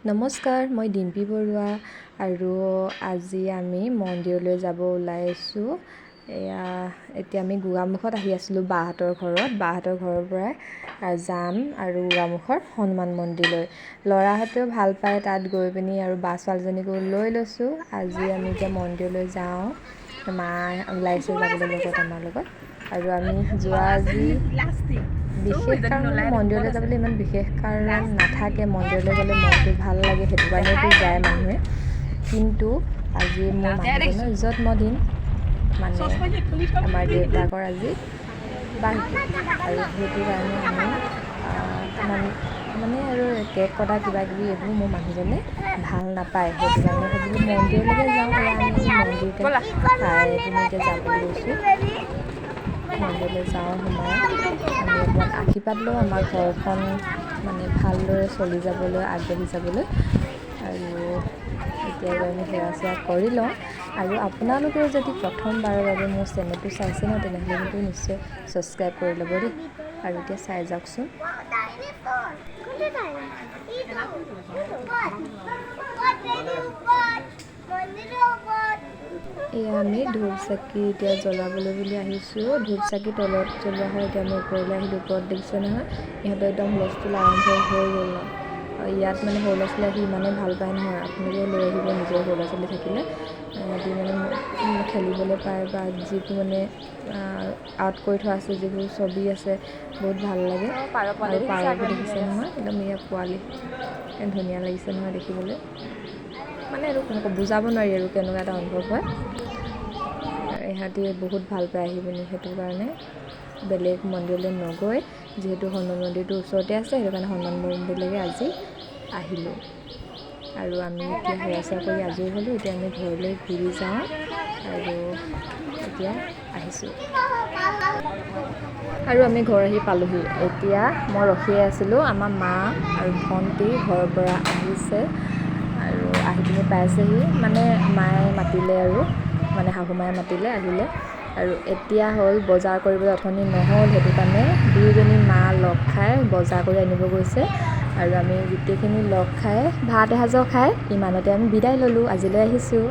নমস্কাৰ, মই ডিম্পী বৰুৱা আৰু আজি আমি মন্দিৰলৈ যাব ওলাইছোঁ। এয়া এতিয়া আমি গোগামুখত আহি আছিলোঁ বাহঁতৰ ঘৰত। বাহঁতৰ ঘৰৰ পৰাই যাম আৰু গোগামুখৰ হনুমান মন্দিৰলৈ। ল'ৰাহঁতেও ভাল পায় তাত গৈ পিনি আৰু বা ছোৱালীজনীকো লৈ লৈছোঁ। আজি আমি এতিয়া মন্দিৰলৈ যাওঁ। মা ওলাইছে যাবলৈ লগত আমাৰ লগত। আৰু আমি যোৱা আজি বিশেষ কাৰণ মানে মন্দিৰলৈ যাবলৈ ইমান বিশেষ কাৰণ নাথাকে। মন্দিৰলৈ গ'লে মনটো ভাল লাগে, সেইটো কাৰণেতো যায় মানুহে। কিন্তু আজি মোৰ মানুহজনৰ জন্মদিন, মানে আমাৰ দেউতাকৰ আজি বাৰ্ষিকী, আৰু সেইটো কাৰণে আমি মানে আৰু কেক কটা কিবা কিবি এইবোৰ মোৰ মানুহজনে ভাল নাপায়। সেইটো কাৰণে ভাবিলোঁ মন্দিৰলৈকে যাওঁ। এয়া আমি মন্দিৰতে পাই পিনি এতিয়া যাবলৈ লৈছোঁ। মন্দিৰলৈ যাওঁ, সোমাই আমি অকণমান আশীৰ্বাদ লওঁ আমাৰ ঘৰখন মানে ভালদৰে চলি যাবলৈ, আগবাঢ়ি যাবলৈ। আৰু এতিয়া গৈ আমি সেৱা চেৱা কৰি লওঁ। আৰু আপোনালোকেও যদি প্ৰথমবাৰৰ বাবে মোৰ চেনেলটো চাইছে ন, তেনেহ'লে কিন্তু নিশ্চয় ছাবস্ক্ৰাইব কৰি ল'ব দেই। আৰু এতিয়া চাই যাওকচোন। এয়া আমি ধূপ চাকি এতিয়া জ্বলাবলৈ বুলি আহিছোঁ। ধূপ চাকি তলত জ্বলোৱা হয়, এতিয়া আমি ওপৰলৈ আহিলোঁ। ওপৰত দেখিছে নহয়, ইহঁতৰ একদম হুলস্থুল আৰম্ভ হৈ গ'ল। ইয়াত মানে সৰু ল'ৰা ছোৱালী আহি ইমানেই ভাল পায় নহয়, আপোনালোকেও লৈ আহিব নিজৰ সৰু ল'ৰা ছোৱালী থাকিলে। সিহঁতি মানে খেলিবলৈ পায় বা যিবোৰ মানে আৰ্ট কৰি থোৱা আছে, যিবোৰ ছবি আছে, বহুত ভাল লাগে। আৰু পাৰবোৰ দেখিছে নহয়, একদম এয়া পোৱালি ধুনীয়া লাগিছে নহয় দেখিবলৈ। মানে এইটো বুজাব নোৱাৰি আৰু কেনেকুৱা এটা অনুভৱ হয়। ইহঁতি বহুত ভাল পায় আহি পিনি, সেইটো কাৰণে বেলেগ মন্দিৰলৈ নগৈ যিহেতু হনুমান মন্দিৰটো ওচৰতে আছে, সেইটো কাৰণে হনুমান মন্দিৰলৈকে আজি আহিলোঁ। আৰু আমি এতিয়া সেৱা চেৱা কৰি আজৰি হ'লোঁ। এতিয়া আমি ঘৰলৈ ঘূৰি যাওঁ আৰু এতিয়া আহিছোঁ। আৰু আমি ঘৰ আহি পালোহি। এতিয়া মই ৰখিয়ে আছিলোঁ, আমাৰ মা আৰু ভণ্টি ঘৰৰ পৰা আহিছে আৰু আহি পিনি পাইছেহি। মানে মায়ে মাতিলে আৰু মানে শাহু মায়ে মাতিলে, আহিলে। আৰু এতিয়া হ'ল বজাৰ কৰিবলৈ অথনি নহ'ল, সেইটো কাৰণে দুয়োজনী মা লগ খাই বজাৰ কৰি আনিব গৈছে। আৰু আমি গোটেইখিনি লগ খাই ভাত এসাঁজো খাই ইমানতে আমি বিদায় ল'লোঁ। আজিলৈ আহিছোঁ।